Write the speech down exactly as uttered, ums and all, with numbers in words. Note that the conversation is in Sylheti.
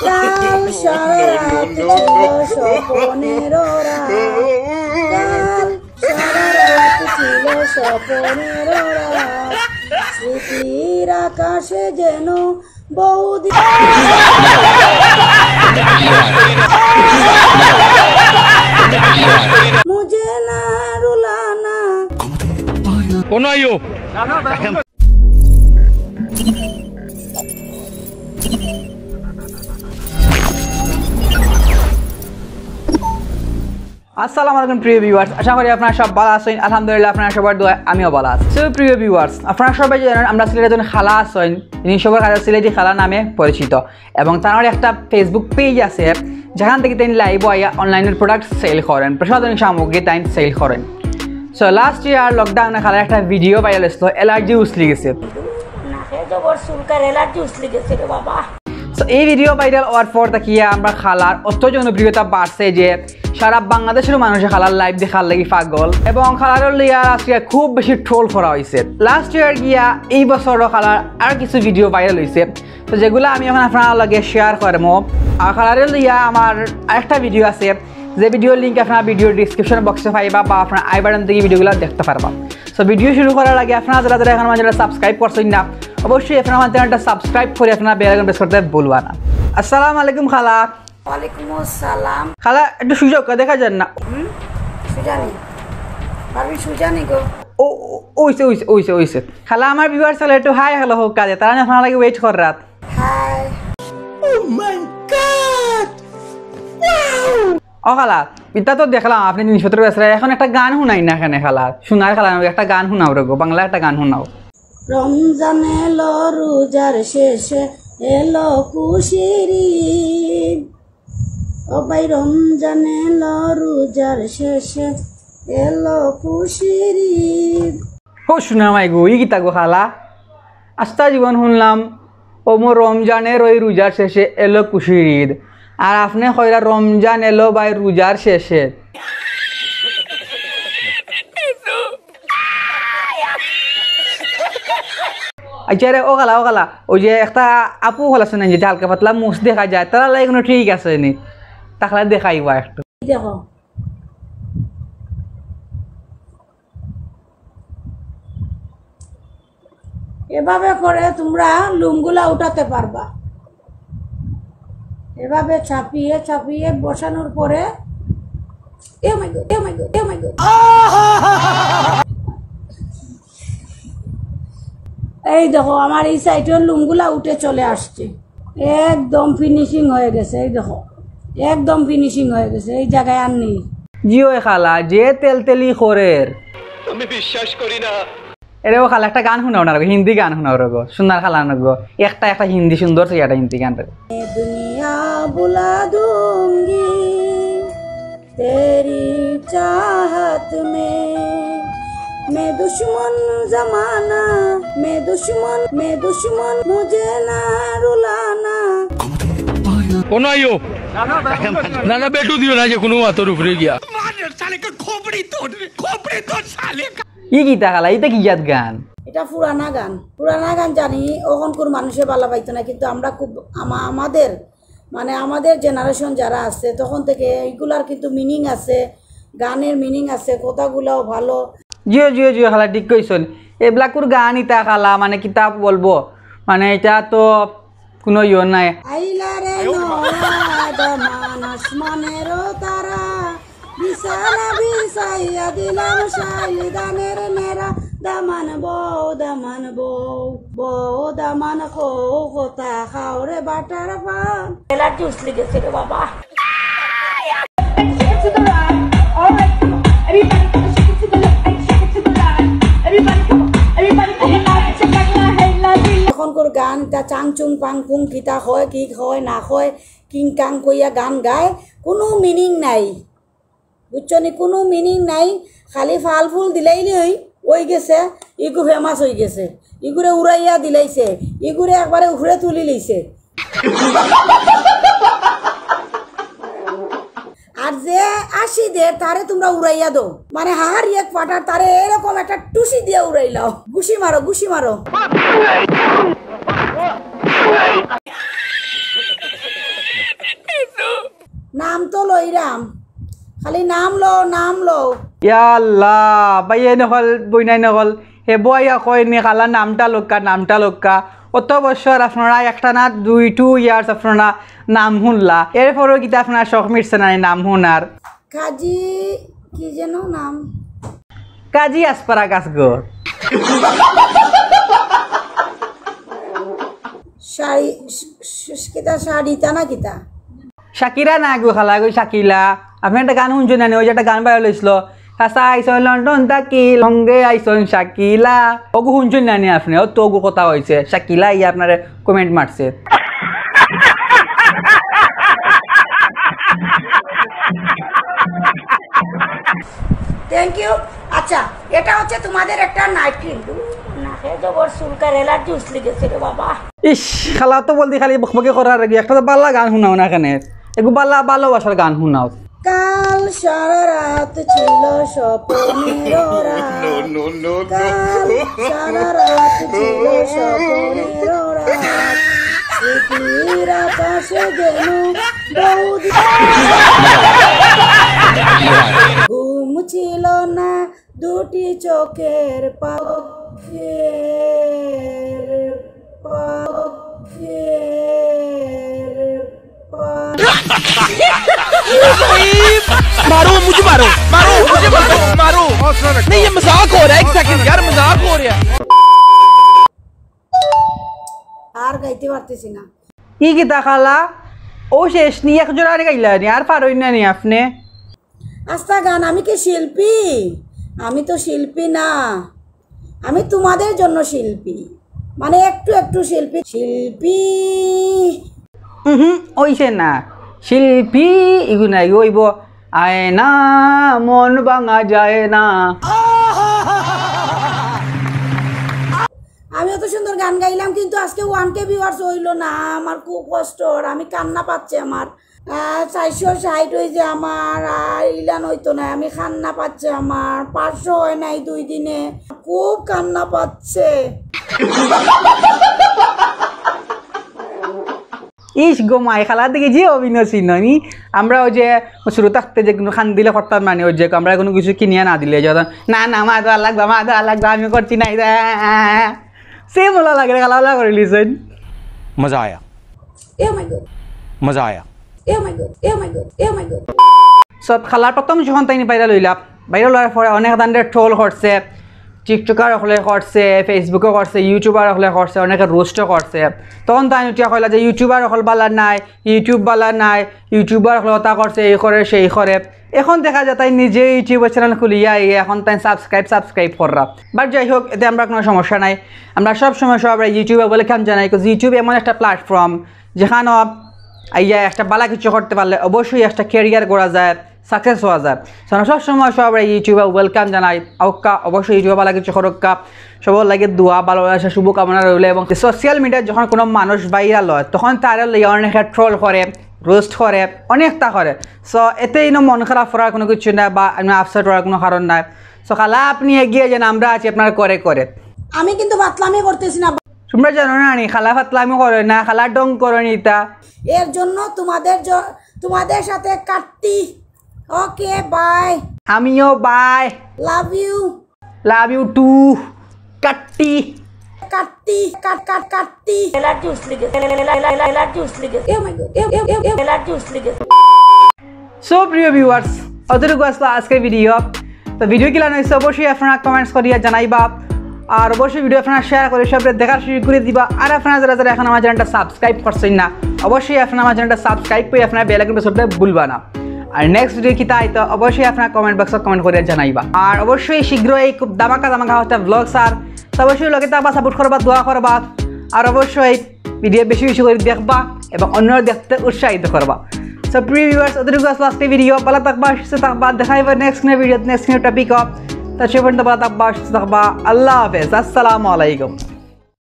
কাল সারা রাত ছিল স্বপনের রাত। কাল সারা রাত ছিল স্বপনের রাত। স্মৃতির আকাশে যেন বৌদি। মুঝে না রুলানা। কোন আইও? আসসালামু আলাইকুম প্রিয় ভিউয়ার্স, আশা করি আপনারা সব ভালা আছইন। আলহামদুলিল্লাহ, আপনারা সবার দোয়ায় আমিও ভালা আছি। So প্রিয় ভিউয়ার্স, আপনারা সবাই জানেন আমরা সিলেটর একজন খালা আছইন, যিনি সবার কাছে সিলেটি খালা নামে পরিচিত, এবং তার একটা Facebook পেজ আছে, যেখান থাকি তাইন লাইভো আইয়া অনলাইনের প্রোডাক্ট সেল করেন, প্রসাধনী সামগ্রী তাইন সেল করেন। So লাস্ট ইয়ার লকডাউনে খালার একটা ভিডিও ভাইরাল হয়েছিল, অ্যালার্জি উছলি গেছে। নাকে জবর চুলকার, অ্যালার্জি উছলি গেছে রে বাবা। So এই ভিডিও ভাইরাল হওয়ার পর থাকিয়া আমরা খালার অত জনপ্রিয়তা বাড়ছে যে সারা বাংলাদেশের মানুষে খালার লাইভ দেখার লাগি পাগল, এবং খালার লইয়া আজকে খুব বেশি ট্রোল করা হয়েছে। লাস্ট ইয়ার গিয়া এই বছরও খালার আর কিছু ভিডিও ভাইরাল হয়েছে, তো যেগুলা আমি এখন আপনারা লগে শেয়ার করমু। আর খালারে লইয়া আমার আরেকটা ভিডিও আছে, যে ভিডিওর লিংক আপনারা ভিডিও ডিসক্রিপশন বক্সে পাইবা বা আপনারা আই বাটন থাকি ভিডিওগুলা দেখতা পারবা। So ভিডিও শুরু করার আগে আপনারা যারা যারা এখন আমার চ্যানেল সাবস্ক্রাইব করছেন না, অবশ্যই আপনারা আমার চ্যানেলটা সাবস্ক্রাইব করে আপনারা বেল আইকন প্রেস করতে ভুলবা না। আসসালামু আলাইকুম খালা। ওয়ালাইকুম আসসালাম। খালা একটু সুজা অউক্কা, দেখা যার না। হুম? সুজা নি? ভাবি সুজা নি গো? ও, ও, অইছে, অইছে, অইছে, অইছে। খালা আমার ভিউয়ার্স অকলে একটু হাই হ্যালো অউক্কা দে, তারা আপনার লাগি ওয়েট কররাত। Hi. Oh my God! Wow! ও খালা, ইতা তো দেখলাম আপনি জিনিসপত্র বেচরা, এখন একটা গান হুনাই না কেনে খালা, সোনার খালা, একটা গান হুনাও রে গো, বাংলা একটা গান হুনাও। রমজান এলো রোজার শেষে, এলো খুশির ঈদ। ও ভাই, রমজান এলো রোজার শেষে, এলো খুশির ঈদ। ও সোনা মাই গো, ই কিতা গো খালা? আস্তা জীবন হুনলাম, ও মো রমজানের ওই রোজার শেষে এলো খুশির ঈদ, আর আপনে কইরা রমজান এলো ভাই রোজার শেষে। আচ্ছা রে, ও খালা, ও খালা, ওই যে একটা আপু খালা শুনেন, যেটা হালকা পাতলা মুছ দেখা যায়, তারা লাই কোনো ঠিক আছে নি? তাহলে দেখাইবা একটু। দেখো, এভাবে করে তোমরা লোমগুলা উঠাতে পারবা। এভাবে চাপিয়ে চাপিয়ে বসানোর পরে, এ মাই গড, এ মাই গড, এ মাই গড। এই দেখো, আমার এই সাইডের লোমগুলা উঠে চলে আসছে। একদম ফিনিশিং হয়ে গেছে। এই দেখো, একদম ফিনিশিং হয়ে গেছে, এই জায়গায় আর নেই। জি ওই খালা, যে তেলতেলি করের। আমি বিশ্বাস করি না। এরে ও খালা, একটা গান হুনাও না রে গো, হিন্দি গান হুনাও রে গো, সোনার খালা না গো, একটা, একটা হিন্দি সুন্দর সে একটা হিন্দি গান রে। দুনিয়া বুলা দুঙ্গি। তেরি চাহত মে, মে দুশমন জমানা, মে দুশমন, মে দুশমন, মুঝে না রুলানা। কোন আইও? না, না, বেটু দিও না, যে কোনো মাতর উপরে গিয়া। ই কিতা খালা, ইটা কি জাত গান? এটা পুরানা গান, পুরানা গান জানি, অখনকুর মানুষে বালা পাইতো না, কিন্তু আমরা খুব আমা-, আমাদের মানে আমাদের জেনারেশন যারা আছে তখন থেকে এইগুলার কিন্তু মিনিং আছে, গানের মিনিং আছে, কথাগুলাও ভালো। জিও জিও জিও খালা, ঠিক কইছন। এবলাকুর গান ইতা খালা, মানে কিতা বলবো, মানে এটা তো কোনো ইয়ে নাই। আইলা রে নয়া দামান আসমানের তারা, বিছানা বিছাইয়া দিলাম শালি ধানের নেড়া, দামান বউ, দামান বউ, বউ দামান খৌ, কথা খাও রে বাটার পান। এলার্জি উছলি গেছে রে বাবা। অখনকুর গান ইতা চাং চুং পাং পুং কিতা কয়, কি কয় না কয়, কিং কাং কইয়া গান গায়, কুনু মিনিং নাই। বুঝছো নি? কুনু মিনিং নাই, খালি ফাল ফুল দিলাইলে অই, অই গেছে, ইগু ফেমাস অই গেছে, ইগুরে উড়াইয়া দিলাইছে, ইগুরে একবারে উফরে তুলি লইছে। আর যে আশি দের তারে তুমরা উড়াইয়া দেও, মানে হাহার এক ফাটার তারে এরকম একটা টুসি দিয়া উড়াইলাও, ঘুষি মারো, ঘুষি মারো। নাম তো লইরাম, খালি নাম লও, নাম লও। ইয়া আল্লাহ, ভাইয়াইন অকল, বইনাইন অকল, হে বইয়া কয়নি খালা নামটা লউক্কা, নামটা লউক্কা। অত বছর আপনারা একটানা দুই, two years আপনারা নাম হুনলা, এরপরও কিতা আপনারা শখ মিটছে না নি নাম হুনার? কাজী কি যেন নাম? কাজী আসপারাগাছ গো। শাড়ি, শ-, শ-, কিতা শাড়িতা না কিতা? শাকিরা না গো খালা গো, শাকিলা। আপনে একটা গান হুনছইন না নি? ওই যে একটা গান বাইর অইছিল, "চাচা আইছইন লন্ডন থাকি, লগে আইছইন শাকিলা।" ওগু হুনছইন না নি আপনে? ও তো ওগুর কথা অইছে, শাকিলা ইয়া আপনারে comment মারছে। Thank you। আচ্ছা, এটা হচ্ছে তোমাদের একটা নাইট ক্রিম। নাকে জবর চুলকার, অ্যালার্জি উছলি গেছে রে বাবা। ইস, খালা তো বলদি খালি বকবকি করার আগে একটা তো বালা গান হুনাও না কেনে, একটু বালা ভালোবাসার গান হুনাও। কাল সারা রাত ছিল স্বপ্নের রাত। No, no, no, no। কাল সারা রাত ছিল স্বপ্নের রাত। স্মৃতির আকাশে যেন বৌদি। ঘুম ছিল না দুটি চোখের পাখের, পাখের, পা- मारो, मुझे मारो, मारो, मुझे मारो, मारो। नहीं, ये मजाक हो रहा है, एक सेकंड यार, मजाक हो रहा है। আর গাইতে পারতেছি না। ই কিতা খালা? ও শেষ নি, এক জোড়া আর গাইলা নি, আর পারইন না নি আপনে? আস্তা গান, আমি কি শিল্পী? আমি তো শিল্পী না, আমি তোমাদের জন্য শিল্পী, মানে একটু একটু শিল্পী। শিল্পী। হুম, অইছে না। শিল্পী ইগু নাই, অইব আয়না, মন ভাঙা যায় না। আমি অত সুন্দর গান গাইলাম, কিন্তু আজকে ওয়ান কে ভিউয়ার্স অইল না। আমার খুব কষ্ট, আর আমি কান্না পাচ্ছে আমার। আহ, চারশো ষাট অইছে আমার, আর ইলান অইতো না, আমি কান্না পাচ্ছে আমার। পাঁচশো হয় নাই দুই দিনে, খুব কান্না পাচ্ছে। ইস গো মাই, খালা দেখি যে অভিনয় চিননি। আমরা ওই যে শুরু থাকতে যে কোনো খান দিলে করতাম না নি, ওই যে আমরা কোনো কিছু কিনিয়া না দিলে যখন, "না, না, মা দেওয়া লাগবে, মা দেওয়া লাগবে, আমি করছি না এটা।" সেই বলা লাগে, খালা বলা করে লিছেন। मज़ा आया। Oh my God। मज़ा आया। Oh my God। Oh my God। Oh my God। So, খালার প্রথম যখন তাই ভাইরাল হইলা, ভাইরাল হওয়ার পরে অনেক দান্ডে ট্রোল করছে, টিকটকার হকলে করছে, ফেসবুকে করছে, ইউটিউবার হকলে করছে, অনেকে রোস্টও করছে। তখন তাই উঠিয়া কইলা যে ইউটিউবার হকল বালা নাই, YouTube বালা নাই, ইউটিউবার হকলে ওটা করছে, এই করে, সেই করে। এখন দেখা যায় তাই নিজে ইউটিউবের চ্যানেল খুলিয়া আইয়া এখন তাই সাবস্ক্রাইব, সাবস্ক্রাইব কররা। But যাই হোক, এতে আমরা কোনো সমস্যা নাই। আমরা সব সময় সব ইউটিউবে ওয়েলকাম জানাই, because YouTube এমন একটা প্ল্যাটফর্ম যেখানে আইয়া একটা বালা কিছু করতে পারলে অবশ্যই একটা ক্যারিয়ার করা যায়, সাকসেস হওয়া যায়। So, আমরা সবসময় সবরে ইউটিউবে ওয়েলকাম জানাই, আউক্কা অবশ্যই ইউটিউবে বালা কিছু করুক্কা, সবার লাগে দোয়া, ভালোবাসা, শুভকামনা রইল। এবং সোশ্যাল মিডিয়ায় যখন কোনো মানুষ ভাইরাল হয়, তখন তারে লইয়া অনেকে ট্রোল করে, রোস্ট করে, অনেকটা করে। So, এতে ইনো মন খারাপ করার কোনো কিছু নাই বা আপসেট হওয়ার কোনো কারণ নাই। So, খালা আপনি এগিয়ে যান, আমরা আছি আপনার করে করে। আমি কিন্তু ফাতলামি করতেছি না। তোমরা জানো না নি, খালা ফাতলামি করে না, খালা ঢং করে নি তা। এর জন্য তোমাদের জ-, তোমাদের সাথে কাটতি। Okay, bye. আমিও bye. Love you. Love you too. কাটতি। কাটতি, কাট, কাট, কাটতি। অ্যালার্জি উছলি গেছে। অ্যালার্জি উছলি গেছে। Oh my God। Oh, oh, oh, oh, allergy উছলি গেছে। So, প্রিয় ভিউয়ার্স, অতটুকু আসলো আজকের ভিডিও। তো ভিডিও কিলান অইছে অবশ্যই আপনারা কমেন্টস করিয়া জানাইবা, আর অবশ্যই ভিডিও আপনারা শেয়ার করে সবরে দেখার সুযোগ করে দিবা। আর আপনারা যারা যারা এখন আমার চ্যানেলটা সাবস্ক্রাইব করছেন না, অবশ্যই আপনারা আমার চ্যানেলটা সাবস্ক্রাইব করে আপনারা বেল আইকন প্রেস করতে ভুলবা না। আর নেক্সট ভিডিও কিতা আইতো অবশ্যই আপনারা কমেন্ট বক্সে কমেন্ট করে জানাইবা। আর অবশ্যই শীঘ্রই খুব ধামাকা ধামাকা হচ্ছে ব্লগ, স্যার। তো অবশ্যই লগে থাকবা, সাপোর্ট করবা, দোয়া করবা। আর অবশ্যই ভিডিও বেশি বেশি করে দেখবা এবং অন্যরা দেখতে উৎসাহিত করবা। So, প্রিয় ভিউয়ার্স, অতটুকু আসলো আজকে ভিডিও। ভালো থাকবা, সুস্থ থাকবা, দেখা হবে নেক্সট কোনো ভিডিও, নেক্সট কোনো টপিক। তো সে পর্যন্ত ভালো থাকবা, সুস্থ থাকবা। আল্লাহ হাফেজ, আসসালামু আলাইকুম।